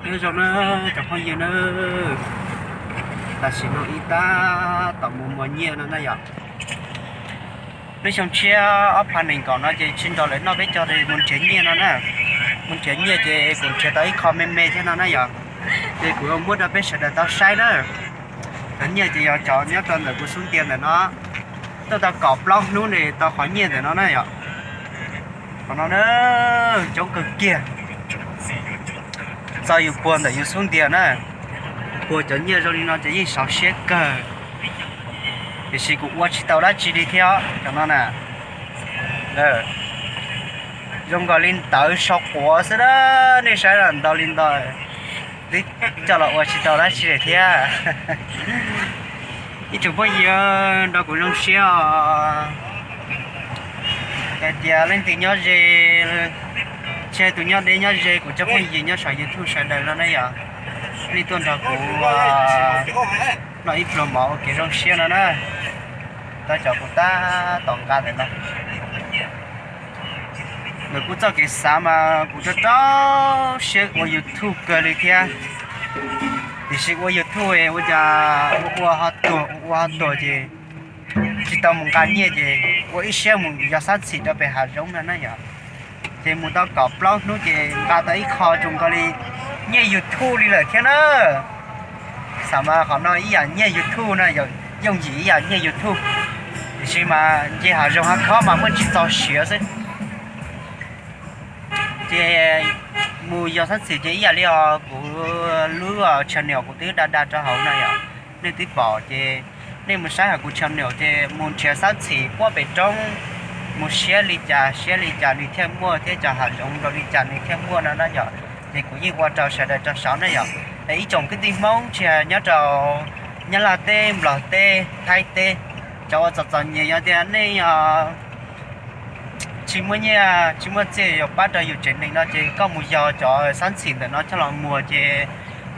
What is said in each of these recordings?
Nyob zoo na cov phooj ywg na, tam sim no wb tab tom mus muag nyiaj no na yom. Lub xyoo tshiab ob phav nees nkaum no ces tsis nrog lawv noj peb caug li, mus nrhiav nyiaj no na. Mus nrhiav nyiaj ces kuv nrhiav tau ib qho me me thiab no na yom. Ces kuv yuav muab rau peb sawv daws tau saib na. Cov nyiaj ces yog cov nyob rau ntawm kuv xub ntiag ntawm no. Tuaj tau kaum plaub hnub ne tau qhov nyiaj ntawm no na yom. Qhov no na, coob kawg kiag. Txog yus puag ntawm yus xub ntiag na, puag cov nyiaj zoo li no ces yeej sov siab kawg. Tiam sis kuv ua tsis tau dab tsi li thiab cov no na. Zoo nkaus li ntawv sau quav xwb na, nej saib ntau li ntawd, twb coj los ua tsis tau dab tsi li thiab. Ib tsoom phooj ywg nrog kuv zoo siab os. Hais tias leej twg nyob ze, tsis hais tus nyob deb nyob ze, kuv cov phooj ywg nyob saum YouTube sawv daws no na yom, nej tuaj nrog kuv noj ib pluag mov ua kev zoo siab no na. Tau cov kuv tab tom nqa ntawm no, ntawm kuv txoj kev xav mas kuv rau rau siab ua YouTube kawg li thiab. Tiam sis ua YouTube ua cas ua ua ho tuag, ua ua ho tuag ces tsis tau mus nqa nyiaj ces ua ib siab mus yos xab txhim rau pem hav zoov no na yom. Ces mus tau kaum plaub hnub ces nqa tau ib qho zoo nkaus li nyiaj YouTube li lawm thiab na. Xam mas qhov no ib yam nyiaj YouTube na, yooj yim ib yam nyiaj YouTube. Tiam sis mas nce hav zoov hav khob mas muaj tsis txaus siav xwb. Ces mus yos xab txhim ces ib yam li os kuv lub channel kuv twb da da rau hauv na yom, nej twb pom ces nej mus saib hauv kuv channel ces mus nrhiav xab txhim puag pem roob, mus siab li cas siab li cas nws thiaj muaj thiab cov hav zoov nrau li cas nws thiaj muaj no na yom. Ces kuv yeej ua rau sawv daws tau saib na yom. Es ib tsoom kwv tij Hmoob tsis hais nyob rau Nyab Laj teb, Nplog teb, Thaib teb, cov ua txom txom nyem yog tias nej tsis muaj nyiaj tsis muaj txiaj yuav pab rau yus tsev neeg no ces koj mus yos cov xab txhim ntawm no coj los muag ces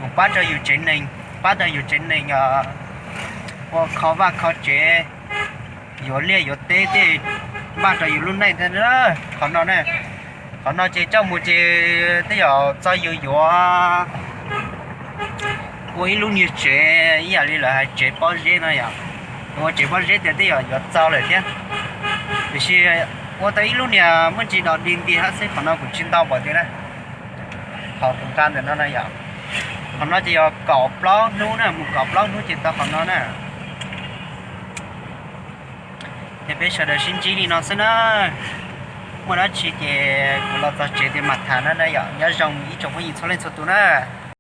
mus pab rau yus tsev neeg, pab rau yus tsev neeg ua kho vaj kho tsev, yuav liaj yuav teb tej, npaj rau yus lub neej thiab. Qhov no, qhov no ces coj mus ces tej zaum txog yus yuav ua ib lub niag tsev ib yam li lawv hais tsev pob zeb no yom. Ua tsev pob zeb tias tej zaum yuav txog lawm thiab. Tiam sis ua tau ib lub niag muaj ntsis dos di nti hab xwb, qhov no kuv tsis ntau npaum tias na. Qhov kuv nqa ntawm no na yom, qhov no ces yog kaum plaub hnub na, mus kaum plaub hnub ces tau qhov no na. Ces peb sawv daws sib ntsib li no xwb na. Muaj dab tsi ces kuv los txog tsev ces mam tham na yom. Nyob zoo ib tsoom phooj ywg txhua leej txhua tus na.